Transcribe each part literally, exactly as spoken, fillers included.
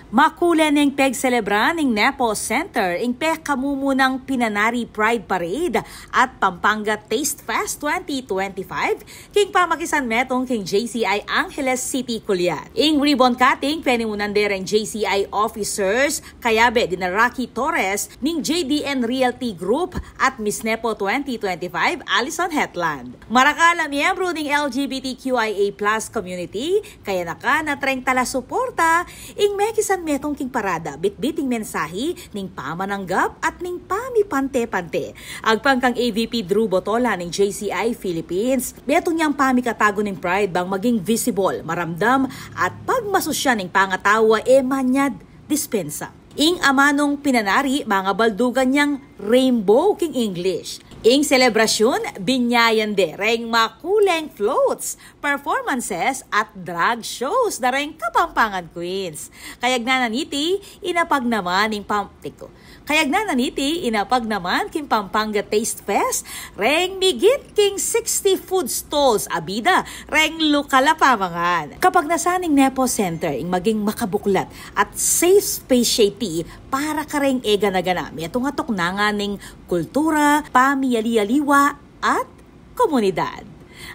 Makule neng pegselebra ning Nepo Center ing pekamumunang Pinanari Pride Parade at Pampanga Taste Fest twenty twenty-five king pamakisan metung king J C I Angeles City, Culiacan. Ing ribbon cutting penimunan de reng J C I officers, kayabe dina Rocky Torres ning J D N Realty Group at Miss Nepo twenty twenty-five, Alison Hetland. Marakal a miyembru ning L G B T Q I A plus community, kayanakan at reng talasuporta, ing mekisan metung king parada, bitbit ing mensahi ning pamananggap at ning pamipante-pante. Agpang kang A V P Drew Botola ning J C I Philippines, metung yang pamikatagun ning Pride bang maging visible, maramdam, at pagmasusyan ning pangatau a e manyad dispensa. Ing amanung pinanari, mangabaldugan yang rainbow king English. Ing selebrasyun, binyayan de reng makuleng floats, performances, at drag shows da reng Kapampangan Queens. Kayagnanan niti, inapag naman ing pam-, teko. Kayagnanan niti, inapag naman king Pampanga Taste Fest reng migit king sixty food stalls a bida reng lokal a pamangan. Kapagnasan ning Nepo Center ing maging makabuklat at safe space ya iti para kareng e gana-gana, metung a tuknangan ning kultura, pamiyali-aliwa, at komunidad.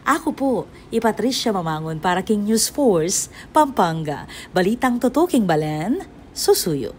Aku pu i Patricia Mamangun para king News Force Pampanga. Balitang tutuking balen, susuyu.